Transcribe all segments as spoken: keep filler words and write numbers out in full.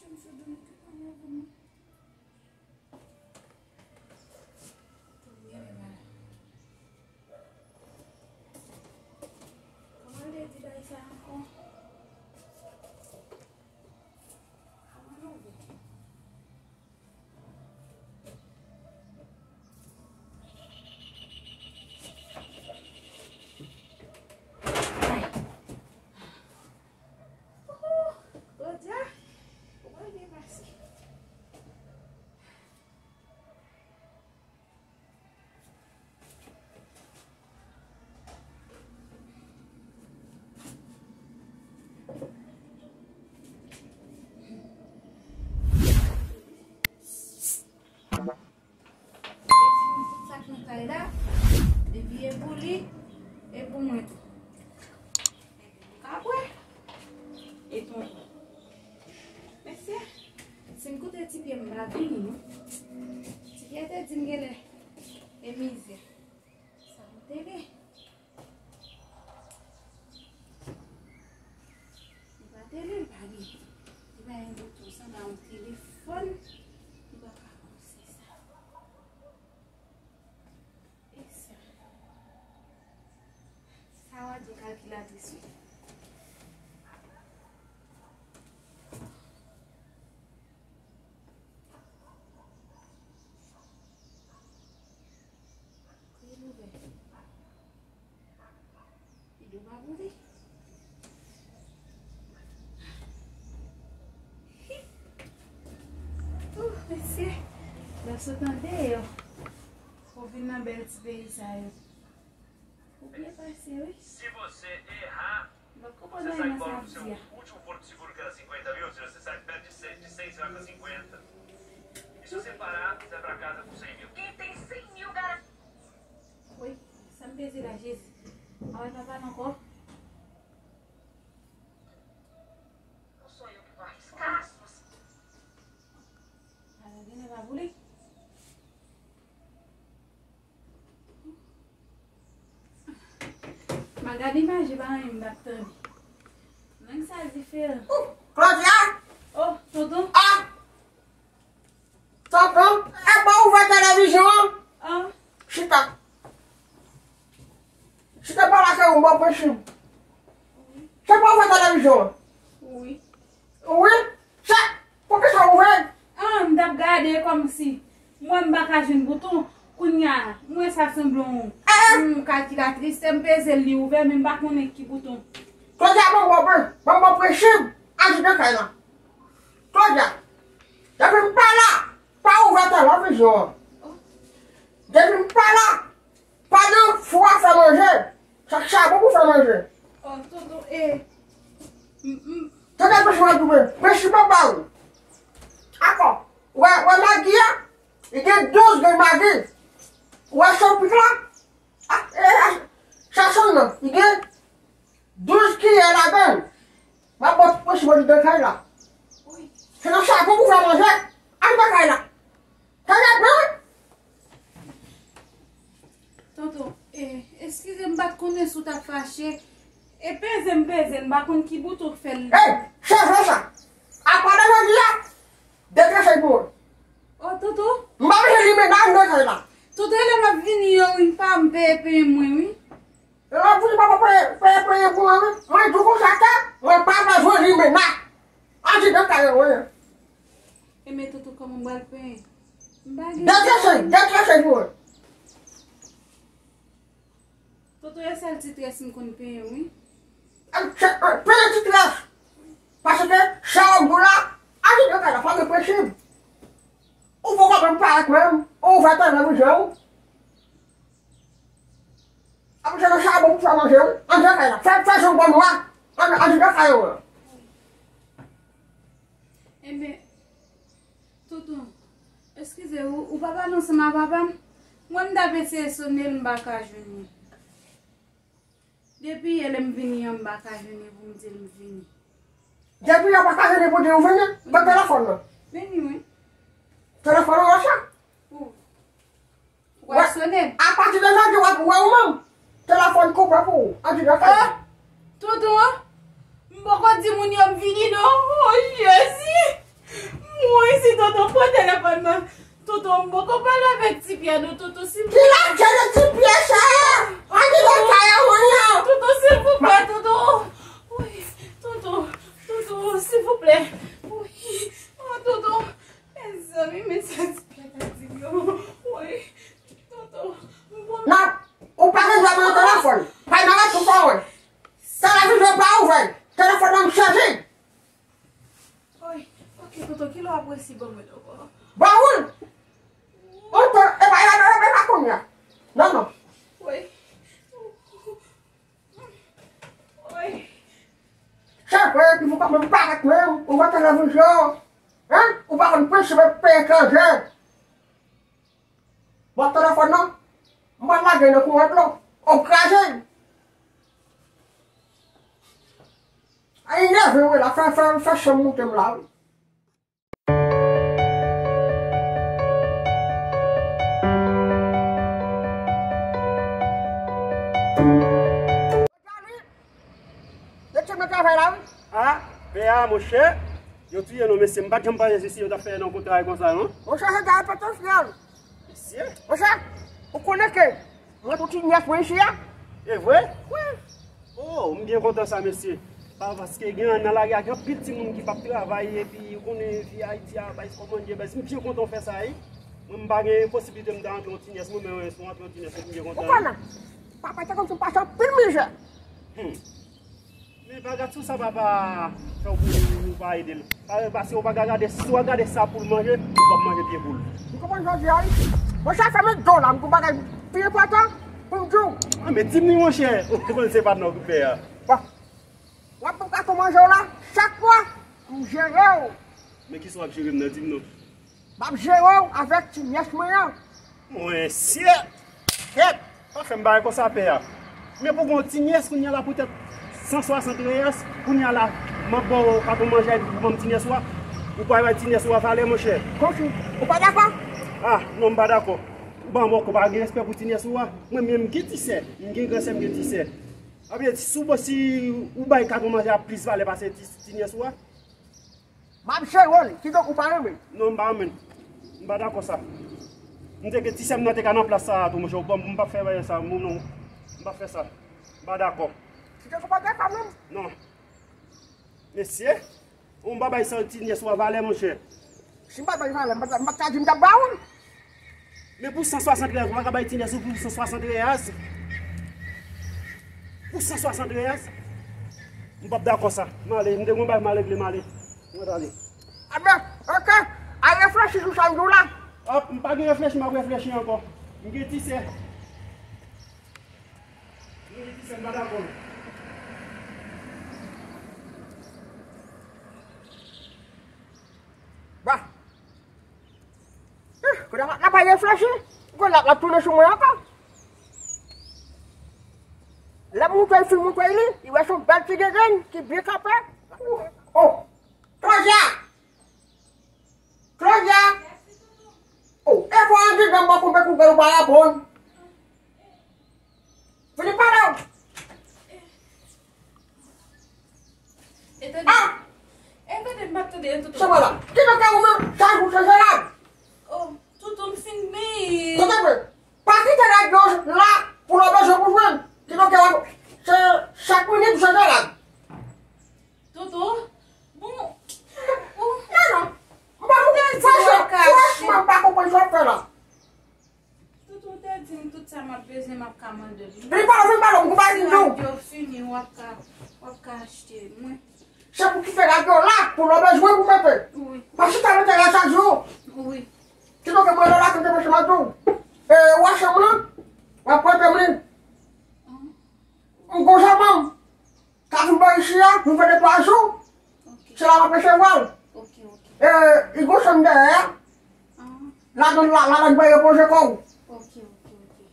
Mwen sou domi tout an mwen vin. Tout byen, men malè. Kòman l te di bagay sa ankò? Kòman nou vle? Ay. Ouhou! Claudia, ou pral byen pase. Tout sa k nan kay la, depi e pou li, e pou mwen tou. Epi nou ka bwè. E tonton. Mesye, si m koute Ti Pyè, m pa vini, non. Ti Pyè te di m genlè e mizè. Sa m te gen. Li pa te li, li pa gen. Li pa gen bouton, sanble yon telefòn. Li pa ka konsè sa. E sa. Sa w a di kalkilatris wi. Kote l ouvè? Rido pa boule. Ouh, mesye. Lè w sot andeyò, ou vin nan bèl ti peyi sa yo. Ou byen pase, wi. Se sa k ba w nou se yon último voto de seguro cada cinquenta mil, se sa k pèdi de seis, de seis vai pra cinquenta. E se você parar, você vai pra casa com cem mil. Quem tem cem mil garantidos. Wi, sa m peze la, Jezi. Awa, papa, ankò. Não sou eu que vou arriscar. Ala, genlè pa pou li. M a gade imaj li, pa anyen m t ap tande. Nèg sa diferan. Claudia! Oh, tonton. Ah! Tonton, e pa ouvè televizyon an? Ah. Chita. Chita pa la ke ou bon prensip. Se pa ouvè televizyon an? Wi. Wi. Se, poukisa ouvè? Ah, m t ap gade kòmsi. Mwen m pa ka jwenn bouton. Kounye a, mwen sa sanble yon, eh, yon kalkilatris. Se m peze l, li ouvè, men m pa konnen ki bouton. Claudia, ban m bon pre-, ban m bon prensip. Antre nan kay la. Claudia, depi m pa la, pa ouvè televizyon an. Depi m pa la, pa nan fou a fè manje. Chak chabon pou fè manje. Oh, tonton, e, m, m. Tande, mwen jwenn goumen. Mwen si papa ou. Akò. Wè, wè magi a? Li gen douz grenn magi. Wè sopik la? A, e, a, sasonn nan. Li gen douz kiyè ladan l. M ap bò ti pwesi bò nan kay la. Se nan chapon pou fè manje. Ann nan kay la. Tande byen. Tonton, e, eskize m, m pa t konnen si w t ap fache. E peze m peze l, m pa konn ki bouton k fè l. Hey, chanje sa. Apa nan jodi a, deklechè pou mwen. Oh, tonton. M pa bezwen limena nan kay la. Tonton, e lè m ap vini an, wi, m pa m peye peye mwen, wi. Lè m ap vini, papa peye, peye, peye pou mwen, wi. Mwen di w konsa ke mwen pa bezwen limena. Antre nan kay la, wi. E men tonton, kòman m pral peye? M pa gen. Deklechè, deklechè pou mwen. Tonton, e sèl ti très m konn peye, wi. Peye ti très. Paske sa w ap di w la, antre nan kay la, fò gen prensip. Ou poko menm parèt menm, ou ouvè televizyon ou. Apre sa, nan chabon pou fè manje, wi. Antre nan kay la. Fè, fè jan w bon nwa. Antre, antre nan kay la. Enben, tonton, eskize, ou, ou pa pale ansanm a papa m? Mwen, m t ap eseye sonnen l, m pa ka jwenn li. Depi yè lè m vini an, m pa ka jwenn li pou m di l m vini. Depi yè w pa ka jwenn li pou di w vini? Ban telefòn nan. Vini, wi. Telefòn nan, wè sa? Ou. W ap sonnen. Apati de jodi, w ap wè ou menm. Telefòn koupe pou ou. Antre nan kay la. Oh, tonton, m poko di moun yo m vini non. Oh, Jezi! Mwen isi, tonton, pran telefòn nan. Tonton, m poko pale avèk Ti Pyè, non, tonton, silvouplè. Ki lajè de Ti Pyè sa? An ki lajè a, Tonton, silvouplè, tonton. Wi, tonton, tonton, silvouplè. Wi, oh, tonton. Mezanmi, men sa Ti Pyè ta di m yo. Wi, tonton, m pran... Non, ou pa gen dwa pran telefòn. Pa nan rèt ou pa wè. Televizyon pa ouvè. Telefòn nan chaje. Oy, ok, tonton, kilè w ap resi ban mwen ankò? Ba ou l! Ou te, e pa, e pa, e pa kounye a. Non, non. Oy. Oy. Se vre, ki fou kòman m parèt menm, ou wè televizyon, hein? Ou pa konn plis se peyi etranje. Bon, telefòn nan, m pral lage nan kouran dlo. Ou kraze l. Ay, nève, wi, la, fè, fè, fè chanm moute m la, wi. Yo tchèk nan travay la, wi. Ah, pè a, monchè, yo touye non, mesye, m pa t janm panse si yo t ap fè nan kontra konsa, non. Monchè, se ta repete fyèl. Mesye. Monchè, ou konnen ke mwen tou ti nyès mwen isi a? E vre? Wi. Oh, m byen kontan sa, mesye. Pa, paske gen nan lari a, gen anpil timoun ki p ap travay, epi ou konnen vi Ayiti a, bay kòman l ye, baz, m byen kontan w fè sa, wi. Mwen, m pa gen posiblite m ta antre yon ti nyès, mwen, men si w antre yon ti nyès, m byen kontan. Ou konnen, papa te konn fè m pase anpil mizè. Hmm. Men pa gad sou sa papa fè w pou ou pa ede l. Pa, paske ou pa ka gade, si w ap gade sa poul manje, ou p ap manje pye poul. M konprann sa w di a, wi. Monchè, fèmen do w la, m gon bagay pi enpòtan pou m di w. Ah, men di m wi, monchè. Ou konn se patnè w ki pè a. Bon. W ap pran katon manje w la, chak mwa, m jere w. Men kisa w ap jere m nan, di m non. M ap jere w avèk ti nyès mwen an. Mwen syèt! Kèt! Pa fè m bagay konsa, pè a. Men pou gon ti nyès kounye a la poutèt san swasant reyès, kounye a la, m ap ba w katon manje a epi pou ban m ti nyès ou a. Ou pa bay ti nyès ou a valè, monchè. Konsi, ou pa dakò? Ah, non, m pa dakò. Ou ban m, ou pa gen respè pou ti nyès ou a. Mwen menm, m gen ti sè. M gen gran sè, m gen ti sè. Sa vle di, si w, si ou bay katon manje a plis valè pase ti, ti nyès ou a, m ap jere l, kidonk ou pa renmen. Non, m pa renmen. M pa dakò sa. M te ke ti sè m nan te ka nan plas sa a tou, monchè. Ou ban m, m p ap fè bagay sa, non, non. M p ap fè sa. M pa dakò. Kidonk ou pa dakò menm? Non. Mesye, ou m pa bay sa ti nyès ou a valè, monchè. Si m pa bay valè, m pa, m pa ta di m t ap ba ou l. Men pou san swasant reyès, ou pa ka bay ti nyès ou pou san swasant reyès? Pou san swasant reyès? M p ap dakò sa. M ale, m te gon bagay m al regle, m ale. Mwen ale. Enben, ok. Al reflechi sou sa m di w la. Hop, m pa gen reflechi, m ap reflechi ankò. M gen ti sè. M gen ti sè, m pa dakò. Bah. Ih, kounye a, l ap al reflechi. Kounye a, l ap tounen sou mwen ankò. Lè m moute l, fin moute li, li wè se yon bèl ti grenn ki byen kanpe. Oh, Claudia! Claudia! Oh, e fò andidan m pa koupe koupe ou pa reponn. Vini pale w. E tande. Ah! E tande, m ap tande, e toutou. Sa va la. Ki nan kè ou menm, chak jou chanje lad. Oh, toutou m fin byen. Tande mwen. Pa kite lad yo la pou lè w bezwen pou jwenn. Ki nan kè w, se chak minit ou chanje lad. Toutou, bon, ou... Non, non. M pa konprann sa, franchman, m pa konprann sa w ap fè la. Toutou te di m tout sa m ap bezwen, m ap ka mande l. Vin pale, vin pale, m konprann di w. Lè yo fini, w ap ka, w ap ka achte mwen. Se pou kite lad yo la, pou lè w bezwen pou mete. Wi. Pa chita nan tè a chak jou. Wi. Kidonk mwen la, la, kite mwen chita tou. E, w a chanm lan, w ap pote m li. M gon zanmi m. Ka vin bò isi a, nou fè de twa jou. Ok. Se la m ap resevwa l. Ok, ok. E, li gon chanm dèyè a. Ah. Ladan l la, ladan l pou repoze kò w. Ok, ok, ok.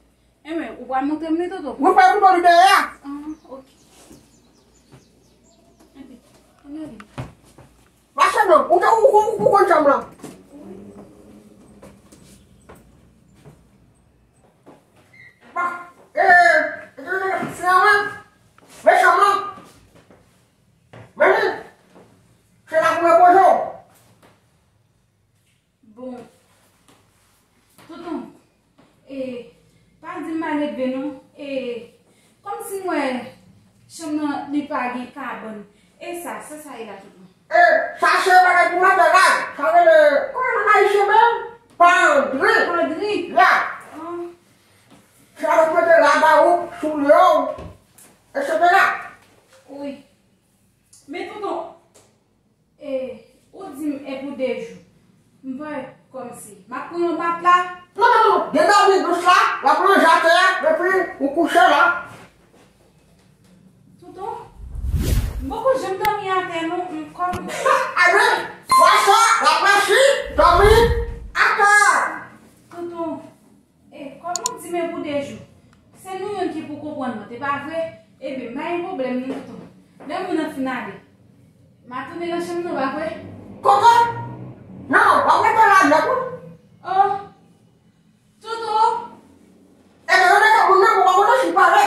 Enben, ou pral montre m li, Toto? Mwen pral montre w li dèyè a. Ah, ok. Enben, ann ale. Mache non, ou te, ou, ou, ou konn chanm lan. Ba, e, e, se la, wi. Men chanm lan. Men li, se la pou repoze w. Leve non. E, kòmsi m wè chanm nan li pa gen kabann. E sa, sa sa ye la tout moun? E, sa se bagay pou matè la. Sa rele, kòman nan ayisyen menm? Pandri. Pandri. Ya. Ah. Se avèk matè la, ba ou, soulye w, etsetera. Wi. Men tonton, e, ou di m e pou de jou. M pa wè kòmsi. M ap pran yon matla. Non, non, non. Gen dòmi dous la, w ap ranje atè a, epi ou kouche la. Tonton, m poko janm dòmi atè non, m kòm. Ebyen, fwa sa, w ap resi dòmi atè. Tonton, e, kòm ou di m e pou de jou, se nou youn ki pou konprann mwen, te pa vre? Ebyen, pa gen pwoblèm non, tonton. Lè moun nan fin ale, m a tounen nan chanm nan, pa vre? Kòman? Non, w ap rete la nèt, wi. Oh, Toto! Ebyen, yo rete moun nan pou w pa konnen si l pare.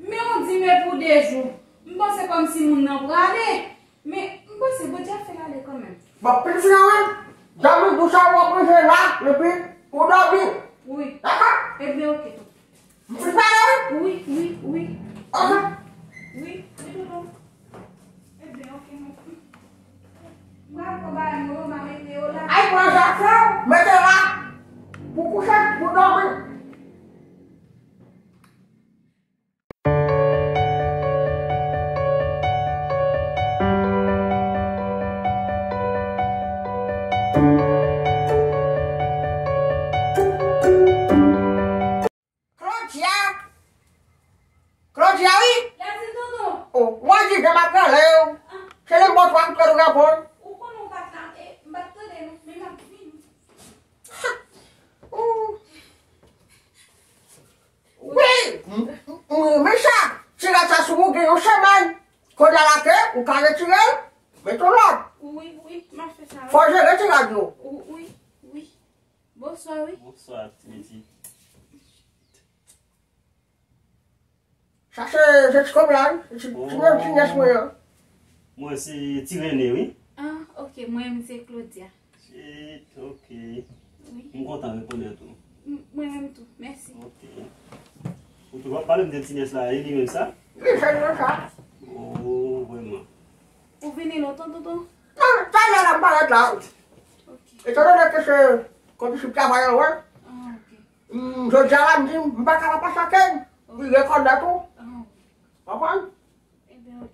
Men ou di m e pou de jou. M panse kòmsi moun nan prale. Men m panse Bondye ap fè l ale kanmenm. Bon, pitit mwen, dòmi dous sa w ap ranje la, epi ou dòmi. Wi. Dakò? Ebyen, oke, tonton. M fin pale, wi. Wi, wi, wi. Oke. Wi, wi, tonton. Ebyen, oke, mèsi. M pral pran bagay mwen yo, m a mete yo la. Ay, pran zafè w, mete la. Pou kouche, pou dòmi. Claudia! Claudia, wi! Lèzil tonton! O, w a di jan m ap rele w. Ah. Se lè m bò twa m ap reponn. Ou konnen w pa t la, e, m pa t tande nou, men m ap vini. Ou. Wi! M, m, m, men sa, ti rad sa sou ou gen yon semèn. Kounye a la ke ou ka retire l, mete yon lòt. Wi, wi, m ap fè sa, wi. Fò w jere ti rad yo. Wi, wi, wi. Bonswa, wi. Bonswa, ti pitit. Sa se, se ti kòb la, wi. Se ti, ti, ti nyès mwen an. Mwen se ti Rene, wi. Ah, ok, mwen menm se Claudia. Shit, ok. Wi. M kontan rekonèt ou. M, mwen menm tou, mèsi. Ok. Ou toujou ap pale m de ti nyès la, e li menm sa? Wi, se li menm sa. Oh, vrèman. Ou vini lontan, tonton? Non, talè la m parèt la. Ok. Etandone ke se kondisyon travay an, wè. Ah, ok. Mm, jodi a la, m di, m pa ka pa pase ak li. Li rekonèt ou. Ah, wi. Konprann? Ebyen, ok.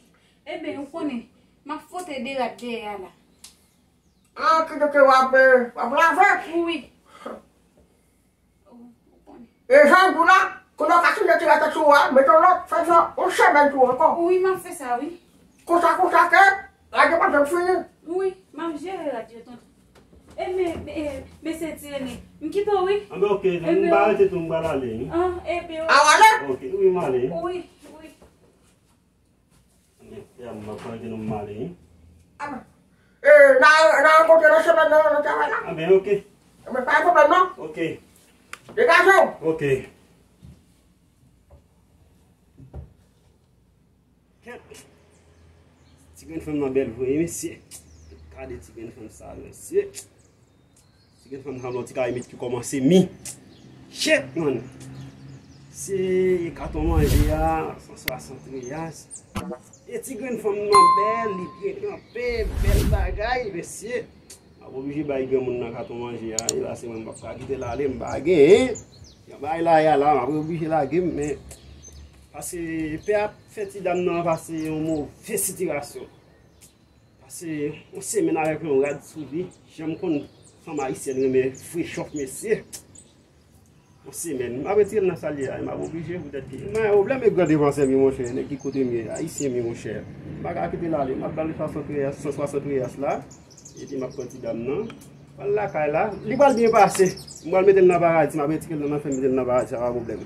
Ebyen, ou konnen, m ap fwote de rad dèyè a la. Ah, ki donk w ap, w ap lave? Wi. Ou, ou konnen. E jan w di la, kounye a w ka chanje ti rad sou ou a, mete yon lòt, fè sa yon semèn tou ankò. Wi, m ap fè sa, wi. Konsa, konsa ke, rad yo pa janm fini. Wi, m ap jere rad yo, tonton. E men, e, mesye Ti Rene, m kite w, wi. Anben, ok, m pa rete tou, m pral ale, wi. Ah, ebyen, wi. A, w ale? Ok, wi, m ale. Wi, wi. Ya, m ap pale de nou m ale, wi. Anben. E, n a, n a rankontre nan semèn nan, nan travay la. Anben, ok. Anben, pa gen pwoblèm, non. Ok. Degaje w. Ok. Kèt. Ti grenn fanm nan bèl vre, mesye. Gade ti grenn fanm sa, mesye. Ti grenn fanm nan ti ka imit ki kòmanse mi. Shit, man. Se katon manje a, san swasant reyas. E ti grenn fanm nan bèl, li byen kanpe, bèl bagay, mesye. M ap oblije bay granmoun nan katon manje a, e la se mwen m p ap ka kite l ale, m pa genyen. Yon bagay la, ya la, m ap oblije lage m, men. Paske pè ap fè ti dam nan pase yon move sitiyasyon. Pase yon semèn avèk yon rad sou li, jan m konn fanm ayisyèn renmen frechòf, mesye. Yon semèn, m ap retire l nan sa l ye a, e m ap oblije poutèt ke m pa gen pwoblèm e gran devansè mi monchè, nèg ki kote m ye, ayisyen mi monchè. M pa ka kite l ale, m ap ba l swasant reyas, san swasant reyas la, epi m ap pran ti dam nan, pral lakay la, li pral byen pase. M pral mete l nan paradi, m ap retire l nan lanfè, mete l nan paradi, sa pa pwoblèm.